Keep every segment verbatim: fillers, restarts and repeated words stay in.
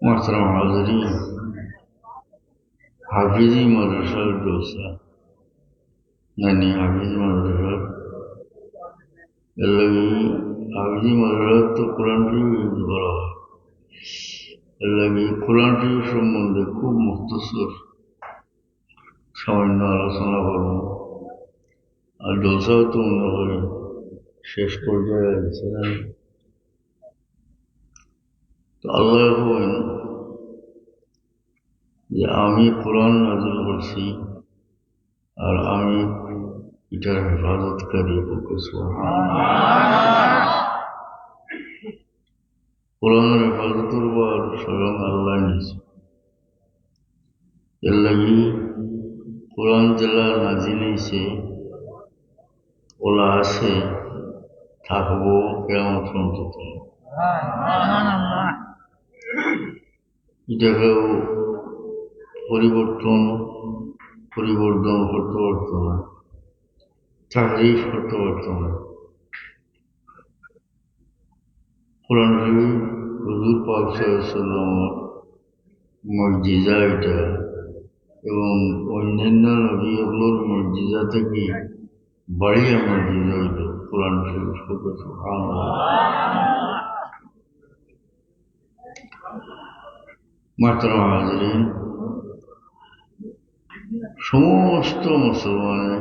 মোহতারাম হাজিরিন, হাফিজি মাদ্রাসার জলসা, নানি হাফিজি মাদ্রাসার, এর লাগি হাফিজি মাদ্রাসার তো কোরআন শরীফ হিফজ করা হয়। এর লাগি কোরআন শরীফ সম্বন্ধে খুব মুখতসর সামান্য আলোচনা করব। আর জলসাও তো মনে হয় শেষ পর্যায়ে আছে, না? তো আল্লাহ বলেন যে, "আমি কোরআন নাজিল করছি, আর আমি এটার হেফাজতকারী।" কোরআনের হেফাজতর ভার স্বয়ং আল্লাহ নিছে। এর লাগি কোরআন যেলা নাজিল হইছে, ওলা আছে, থাকবো কিয়ামত পর্যন্ত। এটা কেউ পরিবর্তন, পরিবর্তন করতে পারতো না, তাহরিফ করতে পারতো না। কোরআন শরীফ হুজুর পাক সাল্লাল্লাহু আলাইহি ওয়াসাল্লামর মুজিজা এটা, এবং অন্যান্য নবী অকলর মুজিজা থাকি বাড়িয়া মুজিজা অইল কোরআন শরীফ। সুবহানাল্লাহ। মোহতারাম হাজিরিন, সমস্ত মুসলমানে,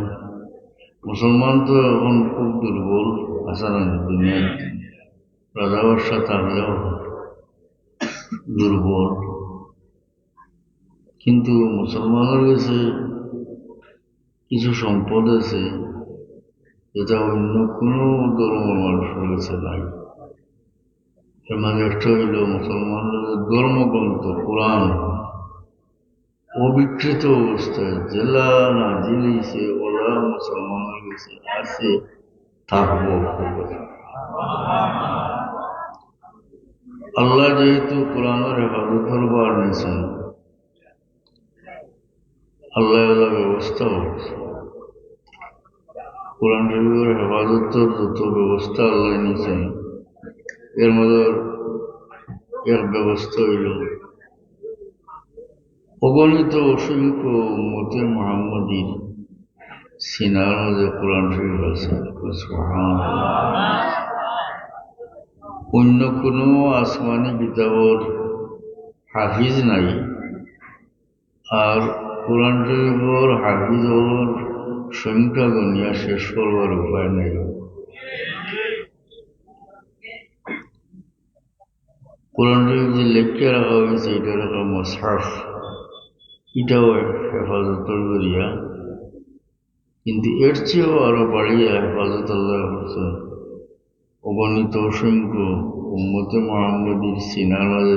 মুসলমান তো এখন খুব দুর্বল, আছে না, দুনিয়ার রাজা বাদশা থাকলেও দুর্বল, কিন্তু মুসলমানের কাছে কিছু সম্পদ আছে, যেটা অন্য কোনো ধর্ম মানুষের কাছে নাই। এর মাঝে একটা হইল মুসলমানর ধর্মগ্রন্থ কোরআন অবিকৃত অবস্থায় যেলা নাজিল হইছে, ওলা মুসলমানর কাছে আছে, থাকবো। আল্লাহ যেহেতু কোরআনের হেফাজতর ভার নিছেন, আল্লাহ আল্লাহ ব্যবস্থা করছে। কোরআন শরীফের হেফাজতর যত ব্যবস্থা আল্লাহ নিছেন, এর মধ্যে এক ব্যবস্থা হইল অগণিত অসংখ্য উম্মতে মুহাম্মদীর সিনার মাঝে কোরআন শরীফ আছে। সুবহানাল্লাহ। অন্য কোনো আসমানি কিতাবর হাফিজ নাই, আর কোরআন শরীফর হাফিজ অকলর সংখ্যা গণিয়া শেষ করবার উপায় নাই। কোরআন শরীফ যে লেখিয়া রাখা হয়েছে, এটা রাখা মুসহাফ, এটাও এক হেফাজতর জরিয়া, কিন্তু এর চেয়েও আরো বাড়িয়া হেফাজত আল্লাহ করছেন। অগণিত অসংখ্য উম্মতে মুহাম্মদীর সিনার মাঝে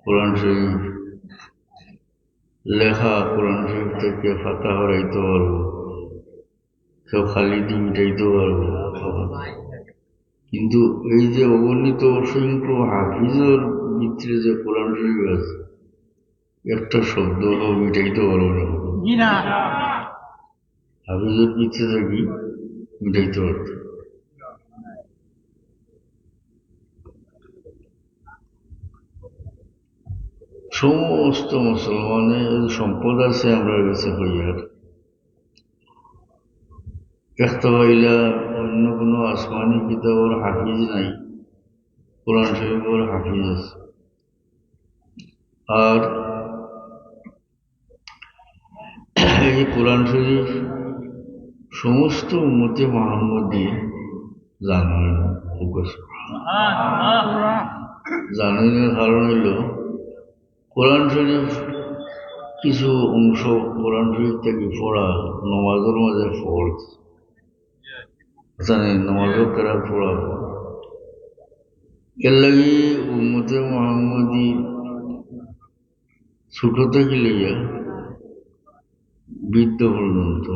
কোরআন শরীফ লেখা, কোরআন শরীফ থেকে পাতা হরাইতে পারবো, কেউ খালি দি মিটাইতে পারবো। কিন্তু এই যে অগণিত অসংখ্য হাফিজর ভিতরে যে কোরআন শরীফ আছে, একটা শব্দ হলেও মিটাইতে পারবো না। জি না। হাফিজর ভিতরে থাকি মিটাইতে পারতো। সমস্ত মুসলমানের সম্পদ আছে আমরার কাছে হইয়ার। একটা হইলা অন্য কোনো আসমানি কিতাবর হাফিজ নাই, কোরআন শরীফর হাফিজ আছে। আর এই কোরআন শরীফ সমস্ত উম্মতে মুহাম্মদী জানইন না। জানইন না, কারণ হইল কোরআন শরীফ কিছু অংশ কোরআন শরীফ থেকে পড়া নমাজর মাঝে ফরজ। জানি নমাজও কেরাত পড়া। এর লাগি উম্মতে মুহাম্মদী ছোট থাকি লইয়া বৃদ্ধ পর্যন্ত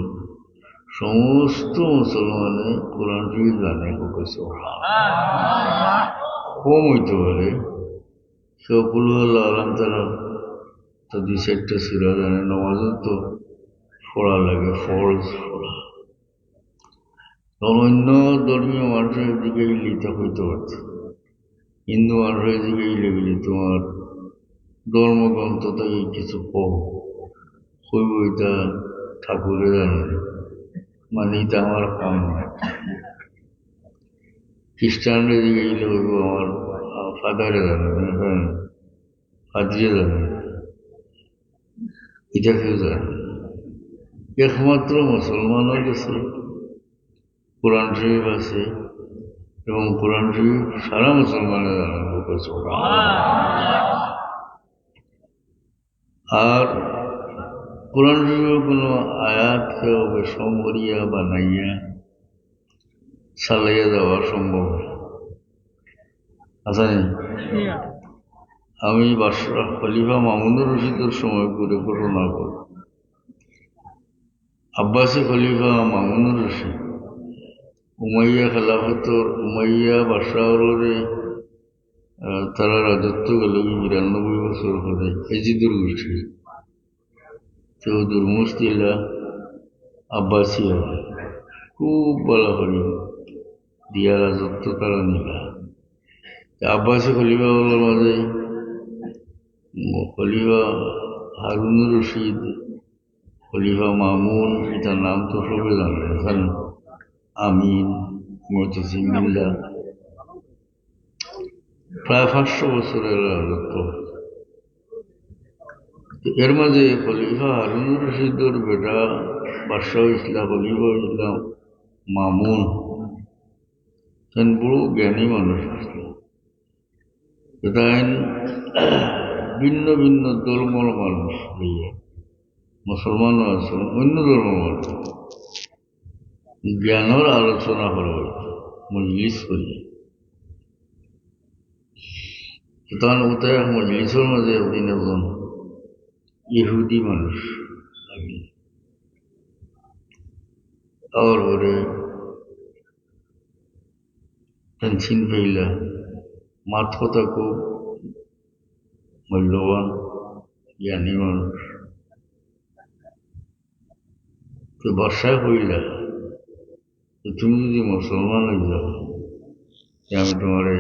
সমস্ত মুসলমানে কোরআন শরীফ জানে। কম হইতে পারে, কেউ কুল হু আল্লাহ, আলাম তারা, তো দুই চারটা সূরা জানে। নমাজও তো পড়া লাগে, ফরজ পড়া। তখন অন্য ধর্মীয় মানুষের দিকে গেলে ইতা হইতে পারত, হিন্দু মানুষের দিকে গেলে বলি তোমার ধর্মগ্রন্থ থাকি কিছু কও, কইবো ইতা ঠাকুরে জানে, মানে ইতা আমার কাম না। খ্রিস্টানরে জিগাইলে কইবো আমার, আহ, ফাদারে জানে, মানে, ফাদরে জানে, ইতা কেউ জানে না। একমাত্র মুসলমানর গেছে কোরআন শরীফ আছে, এবং কোরআন শরীফ সারা মুসলমানে জানে, বুকে চড়া। আর কোরআন শরীফর কোনো আয়াত কেউ বেশকম করিয়া বানাইয়া চালাইয়া যাওয়া সম্ভব না। আছে নি? আমি বাদশাহ খলিফা মামুনুর রশিদর সময় করে ঘটনা করি। আব্বাসী খলিফা মামুনুর রশিদ উমাইয়া খেলাফতর, উমাইয়া বাদশাহ অকলরে, আহ, তারা রাজত্ব গেল কি বিরানব্বই বছর পরে এজিদর গোষ্ঠী। তো দুর্মুস দিলা আব্বাসী অকলে। খুব ভালা করি দিয়া রাজত্ব তারা নিলা। তে আব্বাসী খলিফা অকলর মাঝে খলিফা হারুনুর রশিদ, খলিফা মামুন, ইতার নাম তো সবে জানে, এখন আমিন, মুতাসিম বিল্লাহ, প্রায় পাঁচশো বছরের রাজত্ব। তো এর মাঝে খলিফা হারুনুর রশিদর বেটা বাদশাহ অইছিলা, খলিফা অইছিলা মামুন। তাইন বড় জ্ঞানী মানুষ আছলা। তাইন ভিন্ন ভিন্ন ধর্মর মানুষ লইয়া, মুসলমানও আছলা, অন্য ধর্মর মানুষ, জ্ঞানর আলোচনা করা অইতো, মজলিস করি। তখন ওটা এক মজলিসর মাঝে একদিন একজন ইহুদি মানুষ আইল। আওয়ার পরে তাইন চিন পাইলা, মাত কথা খুব মূল্যবান, জ্ঞানী মানুষ। তো বাদশায় কইলা, তো তুমি যদি মুসলমান অই যাও, তে আমি তোমারে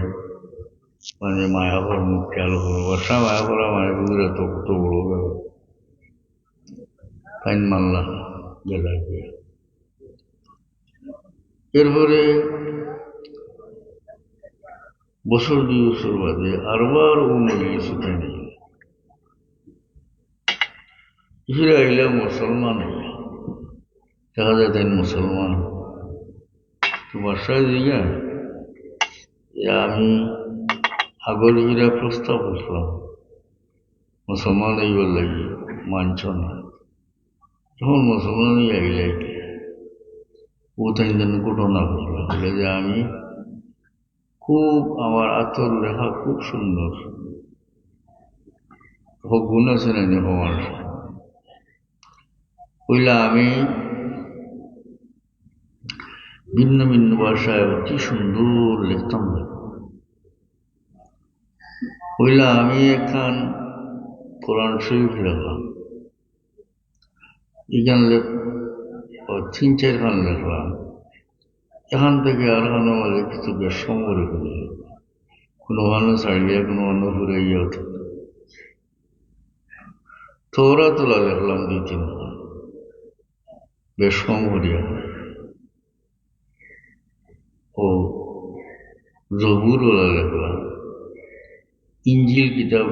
মানে মায়া করমু, খেয়াল করমু। বাদশায় মায়া করা মানে বুঝরা তো কত বড় ব্যাপার। তাইন মানলা, গেলা গিয়া। এরপরে বছর দুই বছর বাদে আরবার ও মজলিসো তাইন আইলা। ফির আইলা মুসলমান অইয়া। দেখা যায় তাইন মুসলমান। তো বাদশায় জিগা যে আমি আগর ফিরা প্রস্তাব করছিলাম মুসলমান অইবার লাগি, মানছ না। তখন মুসলমান অইয়া আইলা, ও তাইন যেন ঘটনা করলা, বলে যে আমি খুব, আমার আতর লেখা খুব সুন্দর, হক গুণ আছে না নি আমার? কইলা আমি ভিন্ন ভিন্ন ভাষায় অতি সুন্দর লেখতাম। কইলা আমি একখান কোরআন শরীফ লেখলাম, এখান লেখ-, ও তিন চাইরখান লেখলাম, এখান থাকি আরখানর মাঝে কিছু বেশকম করি করি, কুনুখানো ছাড়িয়া কুনুখানো ফুরাইয়া অত। তওরাত অলা লেখলাম দুই তিনখান, বেশকম করিয়া। ও জবুর অলা লেখলাম, ইঞ্জিল কিতাব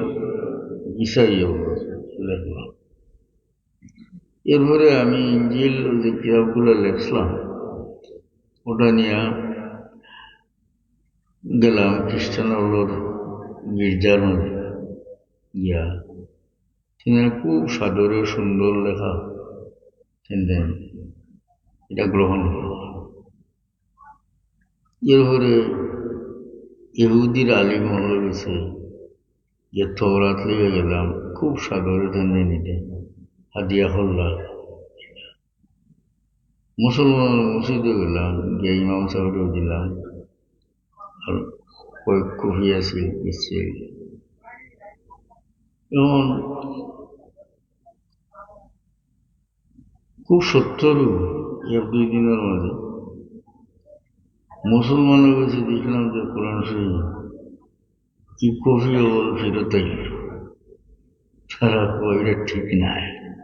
ইসাই অলা লেখলাম। এরপরে আমি ইঞ্জিল যে কিতাবগুলা লেখছিলাম, ওটা নিয়া গেলাম খ্রিস্টান অকলর গির্জার মাঝে গিয়া। তাইন খুব সাদরে সুন্দর লেখা, তাইন ইটা গ্রহণ করলা। এরপরে ইহুদির আলিম অকলর গেছে যে তওরাত লইয়া গেলাম, খুব সাদরে তাইন ইটা হাদিয়া করলা। মুসলমান মসজিদো গেলাম, গিয়া ইমাম সাবরে দিলাম, আর কয়েক কপি আছিল, নিশ্চয়ই। এখন খুব সত্তরও এক দুই দিনর মাঝে মুসলমানর গেছে দেখলাম যে কোরআন শরীফ ই কপি অকল ফিরত আইল। তারা কয়, "ইটা ঠিক নায়।"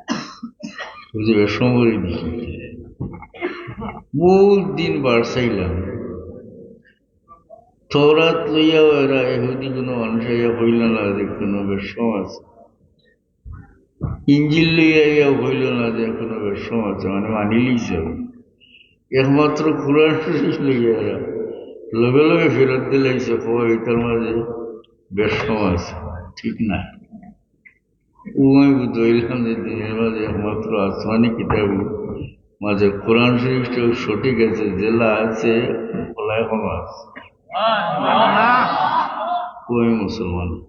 বুঝি, বেশকম করি দিছি। বহুত দিন বাড়ছাইলাম। তওরাত লইয়াও এরা, ইহুদি কুনু মানুষ আইয়া কইল না যে কুনু বেশকম আছে। ইঞ্জিল লইয়া আইয়া কইল না যে কুনু বেশকম আছে, মানে, মানিলিছে। একমাত্র কোরআন শরীফ লইয়া এরা লগে লগে ফেরত দিলাইছে, কয়, "ইটার মাঝে বেশকম আছে, ঠিক না।" ও আমি বুঝাইলাম যে দিনের মাঝে একমাত্র আসমানি কিতাব মাঝে কোরআন শরীফটাও সঠিক আছে, যেলা আছে, ওলা এখনো আছে। ও আমি মুসলমান।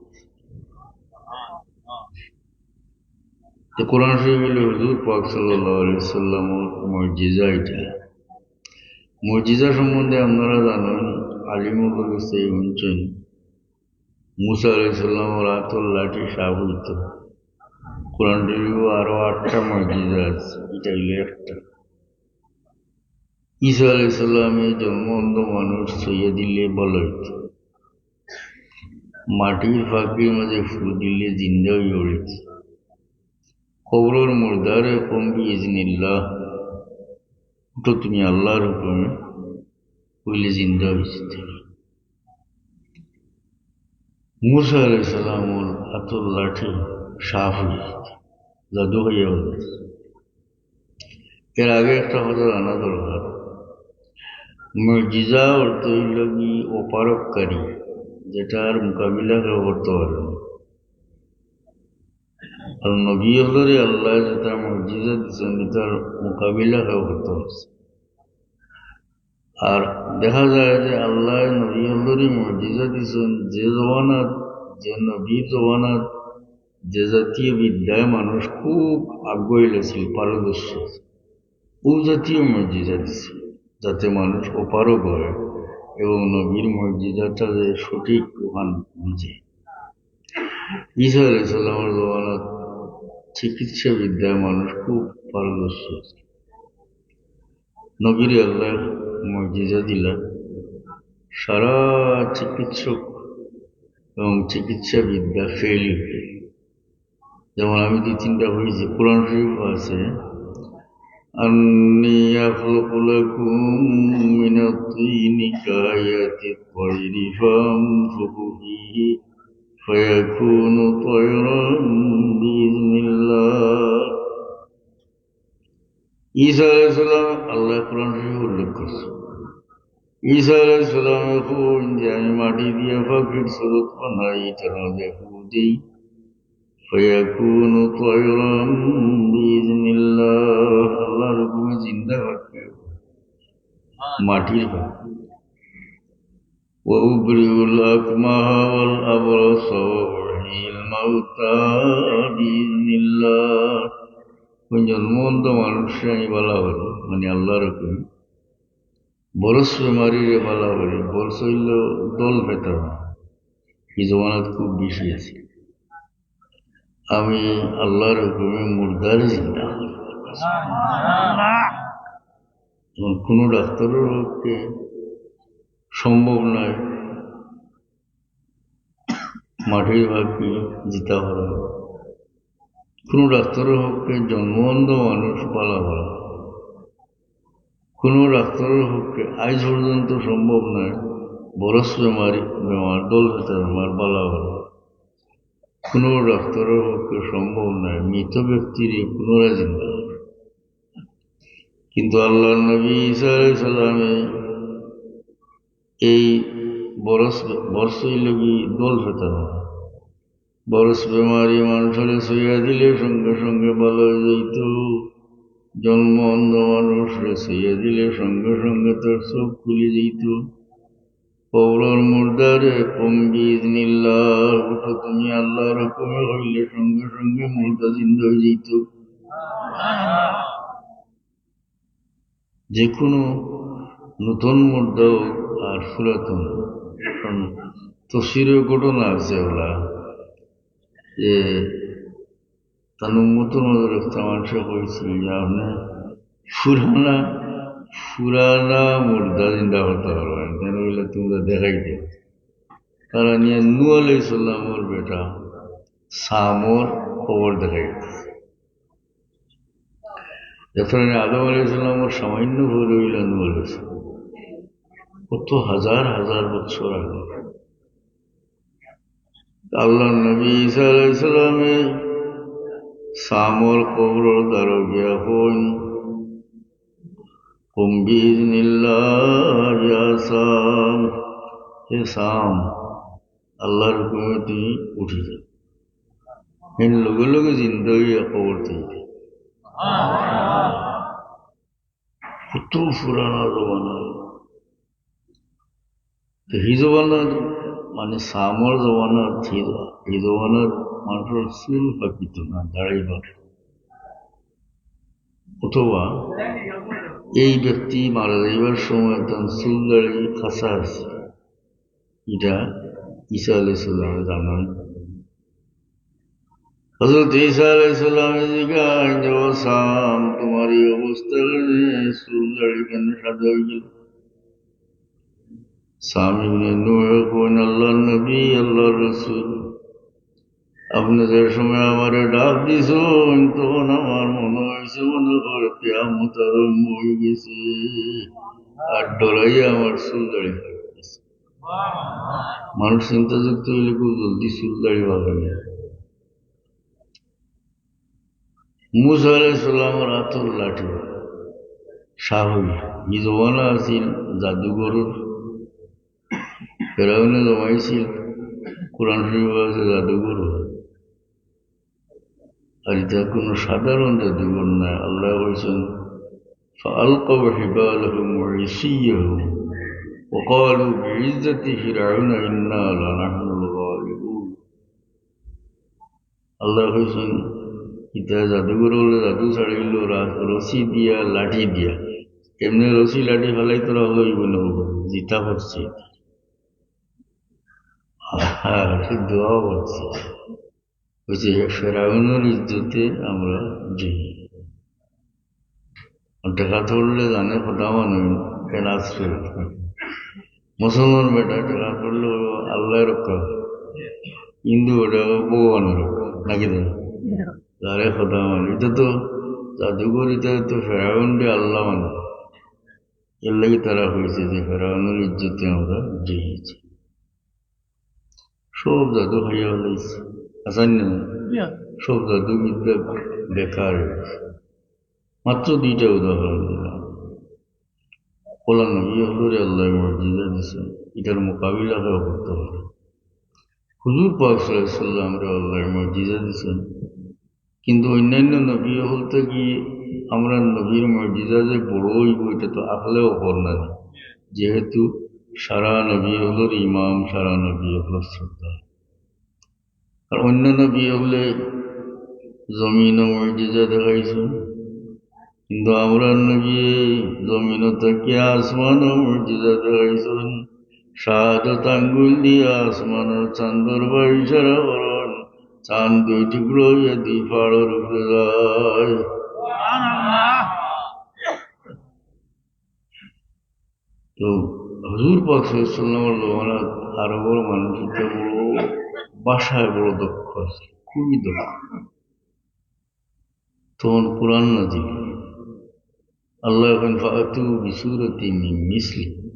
তো কোরআন শরীফ অইল হুজুর পাক সাল্লাল্লাহু আলাইহি ওয়াসাল্লামর মুজিজা ইটা। মুজিজা সম্বন্ধে আপনারা জানেন, আলিম অকলর কাছে হুনছেন, মুসা আলাইহিস সালামর আতর লাঠি সাপ অইতো। কোরআন শরীফো আরো আটটা মুজিজা আছে, ইটা অইল একটা। ঈসা আলাইহিস সালামে জন্ম অন্ধ মানুষ ছইয়া দিলে ভালা অইতো। মাটির ফাঁকির মাঝে ফু দিলে জিন্দা অইয়া উঠিতো। কবরর মুর্দারে কুম বিইজনিল্লাহ, উঠো তুমি আল্লাহর হুকুমে, কইলে জিন্দা অইযিতো। মুসা আলাইহিস সালামর আতর লাঠি সাপ অইযিতো, জাদু অইয়া উঠিতো। এর আগে একটা কথা জানা দরকার, মুজিজা অর্থ অইল কি অপারগকারী, যেটার মোকাবিলা কেউ করতে পারে না। আর নবী অকলরে আল্লায় যেটা মুজিজা দিছইন, এটার মোকাবিলা কেউ করতে পারছে। আর দেখা যায় যে আল্লায় নবী অকলরে মুজিজা দিছইন, যে জমানাত, যে নবীর জমানাত যে জাতীয় বিদ্যায় মানুষ খুব আগ্রহী আছিল, পারদর্শী, ও জাতীয় মুজিজা দিছে, যাতে মানুষ অপারগ হয় এবং নবীর মুজিজাটা যে সঠিক ওখান বুঝে। ঈসা আলাইহিস সালামর জমানাত চিকিৎসা বিদ্যায় মানুষ খুব পারদর্শী আছিল। নবীরে আল্লায় মুজিজা দিলা, সারা চিকিৎসক এবং চিকিৎসা বিদ্যা ফেল অইল। যেমন আমি দুই তিনটা কইছি, কোরআন শরীফো আছে, "আন্নী আখলুকু লাকুম মিনাত তিনি কাহাইয়াতিত তাইরি ফানফুখু ফিহি ফায়াকুনু তাইরান বিইজনিল্লাহ।" ঈসা আলাইহিস সালাম আল্লায় কোরআন শরীফো উল্লেখ করছে। ঈসা আলাইহিস সালামে কইন যে, "আমি মাটি দিয়া পাখির সুরত বানাই, ইটার মাঝে ফু দেই, ফায়াকুনু তাইরান বিইজনিল্লাহ, আল্লাহর হুকুমে জিন্দা পাখি, মাটির পাখি।" "ওয়া উবরিউল আকমাহা ওয়াল আবরাসা ওয়া উহয়িল মাউতা বিইজনিল্লাহ।" কইন জন্ম অন্ধ মানুষরে আমি ভালা করি, মানে আল্লাহর হুকুমে। বরস বেমারিরে ভালা করি, বরস অইল দল ফেতানো, ই জমানাত খুব বেশি আছে। আমি আল্লাহর হুকুমে মুর্দারে জিন্দা করি। এখন কুনু ডাক্তারর পক্ষে সম্ভব নায় মাটির পাখি জিতা করা। কুনু ডাক্তারর পক্ষে জন্ম অন্ধ মানুষ ভালা করা। কুনু ডাক্তারর পক্ষে আইজ পর্যন্ত সম্ভব নায় বরস বেমারি, বেমার, দল ফেতানো বেমার ভালা করা। কুনু ডাক্তারর পক্ষে সম্ভব নায় মৃত ব্যক্তিরে পুনরায় জিন্দা করা। কিন্তু আল্লাহর নবী ঈসা আলাইহিস সালামে এই বরস, বরস অইল কি দল ফেতানো। বরস বেমারি মানুষরে ছইয়া দিলে সঙ্গে সঙ্গে ভালা অইযিতো। জন্ম অন্ধ মানুষরে ছইয়া দিলে সঙ্গে সঙ্গে তার চোখ খুলি যাইতো। কবরর মুর্দারে কুম বিইজনিল্লাহ, উঠো তুমি আল্লাহর হুকুমে কইলে সঙ্গে সঙ্গে মুর্দা জিন্দা অইযিতো। যে কুনু নতুন মুর্দা অউক আর পুরাতন, কারণ তফসিরো ঘটনা আছে অলা, যে তান উম্মতর মাঝে একটা মানষে কইছিল যে আপনে পুরানা, পুরানা মুর্দা জিন্দা করতা পারবা, তাইন কইলা তুমরা দেখাই দেও। তারা নিয়া নূহ আলাইহিস সালামর বেটা সামর কবর দেখাই দিছে। যেখানে আদম আলাইহিস সালামর সামান্য পরে অইলা নূহ আলাইহিস সালাম। কত হাজার হাজার বছর আগে। আল্লাহর নবী ঈসা আলাইহিস সালামে সামর কবরর দ্বারো গিয়া কইন, "কুম বিইজনিল্লাহ ইয়া সাম, হে সাম, আল্লাহর হুকুমে তুমি উঠি যাও।" হেন লগে লগে জিন্দা অইয়া কবর থাকি। কত পুরানা জমানা। তো হি জমানার, মানে, সামর জমানার, হি জ-, হি জমানার মানষর চুল পাকিত না, দাড়ি পাকে। অথবা এই ব্যক্তি মারা যাইবার সময় তার চুল দাড়ি কাঁচা আছে, ইটা ঈসা আলাইহিস সালামে জানান। হযরত ঈসা আলাইহিস সালামে জিগাইন যে, "ও সাম, তুমার এই অবস্থা কেনে, চুল দাড়ি কেনে সাদা অই গেল?" সাম ইবনে নূহে কইন, "আল্লাহর নবী, আল্লাহর রাসূল, আপনে যে সময় আমারে ডাক দিছইন, তখন আমার মনো অইছে মনে হয় কিয়ামত আরম্ভ অই গেছে। আর ডরাইয়া আমার চুল দাড়ি ফাড়ি গেছে।" মানুষ চিন্তা যুক্ত অইলে খুব জলদি চুল দাড়ি পাকে না। মুসা আলাইহিস সালামর আতর লাঠি, সাহই, ই জমানা আছিল জাদুঘরর, ফেরাউনে জমাইছিল, কোরআন শরীফ আছে জাদুঘর। আর ইটা কোনো সাধারণ জাদুঘর নায়। আল্লাহ কইছইন, "ফাআলকাউ হিবালাহুম ওয়া ইসিয়্যাহুম ওয়া ক্বালু বিইজ্জাতি ফিরআউনা ইন্না লানাহনুল গালিবুন।" আল্লাহ কইছইন, ইতা জাদুঘর অকলে জাদু ছাড়িল রা-, রশি দিয়া, লাঠি দিয়া। এমনে রশি লাঠি ফালাই তোরা হলো ইবনে হবো, জিতা করছে। আর দোয়াও করছে। কইছে, "হে ফেরাউনর ইজ্জতে আমরা জয়ী।" টেকা তুললে জানে খোদা মানুষ, কেন আসছে? মুসলমান বেটা টেকা তুললে আল্লাহ রক্ষা, হিন্দু বেটা ভগবান রক্ষা, নাকি দেয়? আরে খোদা মানুষ, ইটা তো জাদুঘর, ইটা তো ফেরাউনরে আল্লাহ মানে। এর লাগি তারা কইছে যে ফেরাউনর ইজ্জতে আমরা জয়ী অইছি। সব জাদু খাইয়া ফালাইছে। আছেন না? সব জাদু বিদ্যা বেকার অই গেছে। মাত্র দুইটা উদাহরণ দিলাম। অলা নবী অকলরে আল্লায় মুজিজা দিছইন, ইটার মোকাবিলা কেউ করতে পারে। হুজুর পাক সাল্লাল্লাহু আলাইহি ওয়াসাল্লামরে আল্লায় মুজিজা দিছইন, কিন্তু অন্যান্য নবী অকল থাকি আমরার নবীর মুজিজা যে বড় অইবো, ইটা তো আখলেও কর না, যেহেতু সারা নবী অকলর ইমাম, সারা নবী অকলর সর্দার। আর অন্য নবী অকলে জমিনো মুজিজা দেখাইছইন, কিন্তু আমরার নবীয়ে জমিনো থাকি আসমানো মুজিজা দেখাইছইন। শাহাদত আঙ্গুল দিয়া আসমানর চান্দর বায় ইশারা করইন, চান্দ দুই টুকরা অইয়া দুই পাহাড়র উপরে যায়। তো হুজুর পাক সাল্লাল্লাহু আলাইহি ওয়াসাল্লামর জমানাত আরবর মানুষ ইতা বড়, ভাষায় বড় দক্ষ আছিল, খুবই দক্ষ। তখন কোরআন নাজিল। আল্লায় কইন, "ফাতু বিসূরাতিম মিন মিসলি।"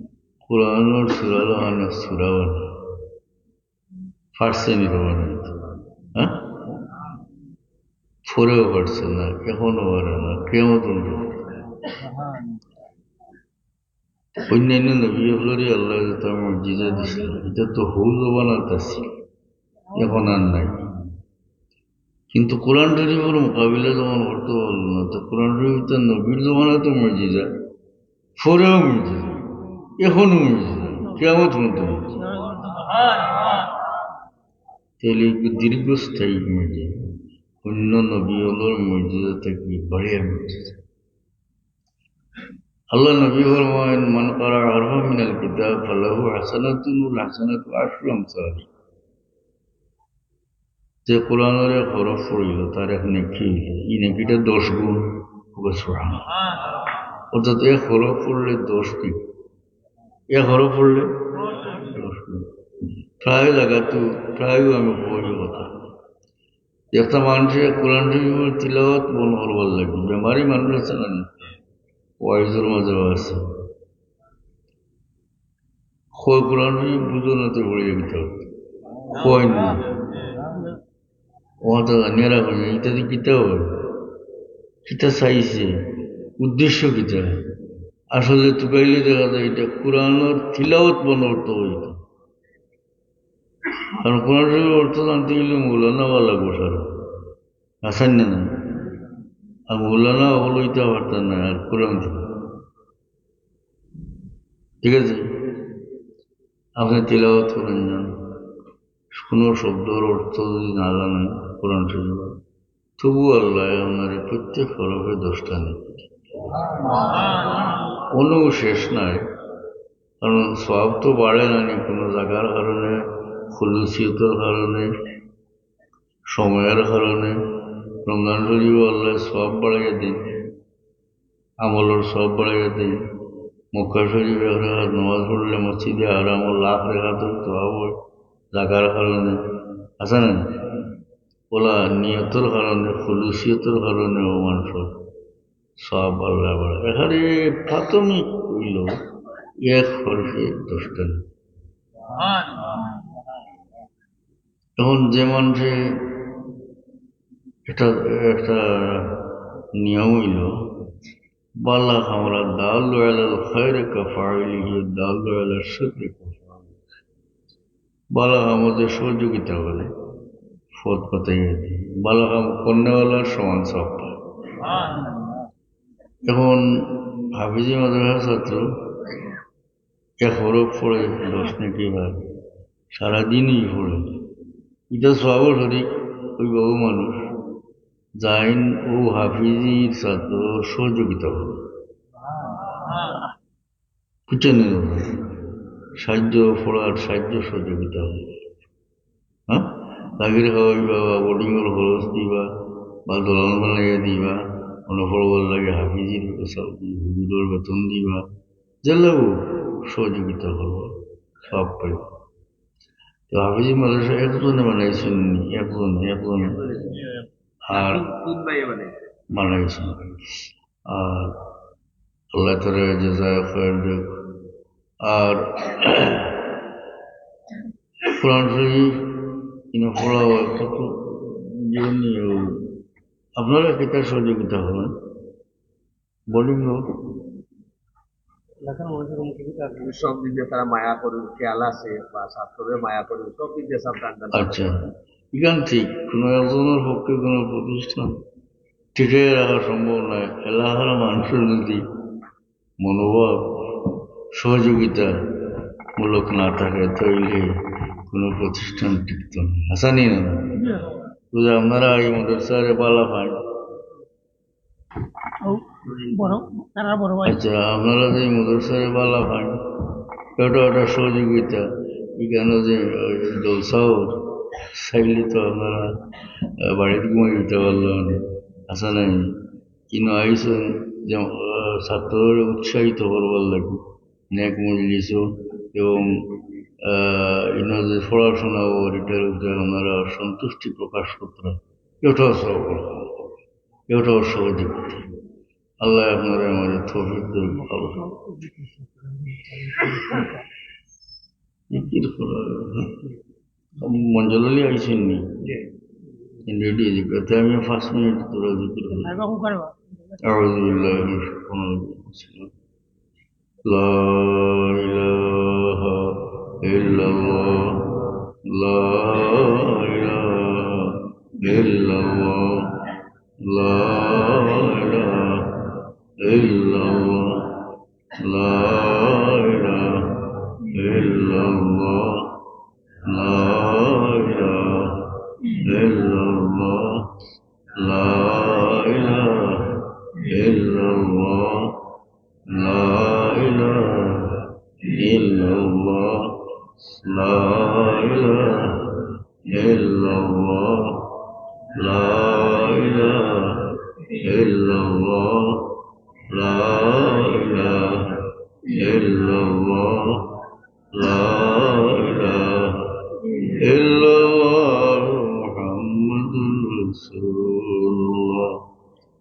কোরআনর সূরা লাখান সূরা বানাও। পারছে নি বানাইতে? হ্যাঁ? পরেও পারছে না, এখনো পারে না, কিয়ামত পর্যন্ত পারবে না। অন্যান্য নবী অকলরে আল্লায় যত মুজিজা দিছইন, ইতা তো হউ জমানাত আছিল, এখন আর নাই। কিন্তু কোরআন শরীফর মোকাবিলা যখন করতে পারলো না, তো কোরআন শরীফ তো নবীর জমানাত মুজিজা, পরেও মুজিজা, এখনো মুজিজা, কিয়ামত পর্যন্ত মুজিজা। তাইলে একটু দীর্ঘস্থায়ী মুজিজা, অন্য নবী অকলর মুজিজা থাকি বাড়িয়া মুজিজা। আল্লার নবী ফরমাইন, "মান ক্বারা হারফাম মিনাল কিতাব ফালাহু হাসানাতুন ওয়াল হাসানাতু আশরু আমসালিহা।" যে কোরআনর এক হরফ পড়িল, তার এক নেকি অইল। ই নেকিটা দশ গুণ। কউক্কা সুবহানাল্লাহ। অর্থাৎ এক হরফ পড়লে দশ গুণ। এক হরফ পড়লে দশ গুণ। প্রায় জাগাত, প্রায় আমি কই কথা। একটা মানুষে কোরআন শরীফর তিলাওয়াত বন্ধ করবার লাগি, বেমারি মানুষ আছে না, ওয়াইজর মাঝে আছে, কয় কোরআন শরীফ বুঝো না তো পড়িয়া কিতা অইতো? কয় না। ও তো জানিয়া রাখো যে ইটা তো কিতা অয়, কিতা চাইছে, উদ্দেশ্য কিতা। আসলে তুকাইলে দেখা যায় ইটা কোরআনর তিলাওয়াত বন্ধ করতে অইতো। কারণ কোরআন শরীফর অর্থ জানতে গেলে মৌলানা অওয়া লাগবো সারা। আছেন না, না? আর মৌলানা অকল অইতা পারতা না, আর কোরআন তো। ঠিক আছে? আপনে তিলাওয়াত করইন যান। কোনো শব্দর অর্থ যদি না জানেন কোরআন শরীফর, তবু আল্লায় আপনারে প্রত্যেক হরফে দশটা নেকি। কোনো শেষ নাই। কারণ সওয়াব তো বাড়ে না নি কোনো জাগার কারণে, খুলুসিয়তর কারণে, সময়র কারণে। রমজান শরীফো আল্লায় সওয়াব বাড়াইয়া দেইন, আমলর সওয়াব বাড়াইয়া দেইন। মক্কা শরীফো এক রাকাত নামাজ পড়লে মসজিদে হারামো লাখ রাকাতর সওয়াব অয় জাগার কারণে, আছে না? অউলা নিয়তর কারণে, খুলুসিয়তর কারণে অউ মানুষর সওয়াব আল্লায় বাড়ায়। এখানে প্রাথমিক অইলো এক হরফে দশটা নেকি। এখন যে মানুষে একটা, একটা নিয়ম অইলো, বালা কামর দাল্লু আলাল খায়রি কাফাইলিহি, দাল্লু আলাশ শাররি কাফাইলিহি। বালা কামো যে সহযোগিতা করে, পথ বাতাইয়া দেয়, বালা কাম করনেওয়ালার সমান সওয়াব পায়। এখন হাফিজি মাদ্রাসার ছাত্র এক হরফ পড়ে দশ নেকি পায়, সারাদিনই পড়ে। ইটা সওয়াবর শরিক অউ বাবু মানুষ, যাইন অউ হাফিজির ছাত্র সহযোগিতা করে। বুঝছইন নি? সাহায্য, পড়ার সাহায্য সহযোগিতা অয়। হ্যাঁ, লাগির খাওয়াইবা বা বোর্ডিংর খরচ দিবা বা দলান বানাইয়া দিবা, অনো পড়বার লাগি হাফিজির হুজুরর বেতন দিবা, যেলাউ সহযোগিতা করবা, সওয়াব পাইবা। তো হাফিজি মাদ্রাসা একজনে বানাইছইন নি, একজনে, একজনে। আর তিন ভাইয়ে বানাইছইন। আর আল্লাহ তাআলা জাযায়ে খায়ের দেউক। আর কোরআন শরীফ ইনো পড়া অয়, কত জীবনী অয়। আপনারা কিতা সহযোগিতা করইন? বোর্ডিং অয়। সব দিকে তারা মায়া করইন, খেয়াল আছে, বা ছাত্ররে মায়া করইন, সব দিকে সাবধান। আচ্ছা, ইখান ঠিক, কোনো একজনর পক্ষে কোনো প্রতিষ্ঠান টিকিয়ে রাখা সম্ভব নায়। এলাকার মানুষর যদি মনোভাব সহযোগিতামূলক না থাকে, তাইলে কোনো প্রতিষ্ঠান টিকতো নায়। হাছা নি না? বুঝা, আপনারা এই মাদ্রাসারে বালা পাইন। ও, বড়, তারা বড় ভাই। আচ্ছা, আপনারা যে এই মাদ্রাসারে বালা পাইন, এটা একটা সহযোগিতা। ইখানো যে, ওই, জলসাও চাইলে তো আপনারা, আহ, বাড়িত ঘুমাই দিতা পারলা অনে। হাছা নি? ইনো আইছইন যে, আহ, ছাত্ররে উৎসাহিত করবার লাগি নেক মজলিসও এবং, আহ, ইনো যে পড়াশোনা অর ইটার উপরে আপনারা সন্তুষ্টি প্রকাশ কররা, এটাও সওয়াব, এটাও সহযোগিতা। আল্লাহ আপনারে আমারে তৌফিক দেউক, ভালো। জিকির করা, হ্যাঁ? মঞ্জুর আলী আইছইন নি? Ready, ready. এতে আমি পাঁচ মিনিট তোরা জিকির করি। أعوذ بالله من الشيطان الرجيم. لا إله إلا الله. لا إله إلا الله. لا إله إلا الله. لا إله إلا الله. لا إله إلا الله. لا إله إلا الله. لا إله إلا الله. لا إله إلا الله. لا إله إلا الله. لا إله إلا الله. لا إله إلا الله محمد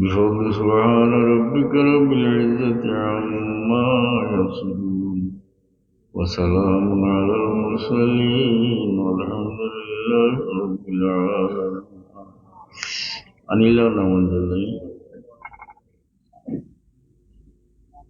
بفضل سبحان ربك رب العزة عما يصفون وسلام على المرسلين والحمد لله رب العالمين. أن لا نعوذ بالله.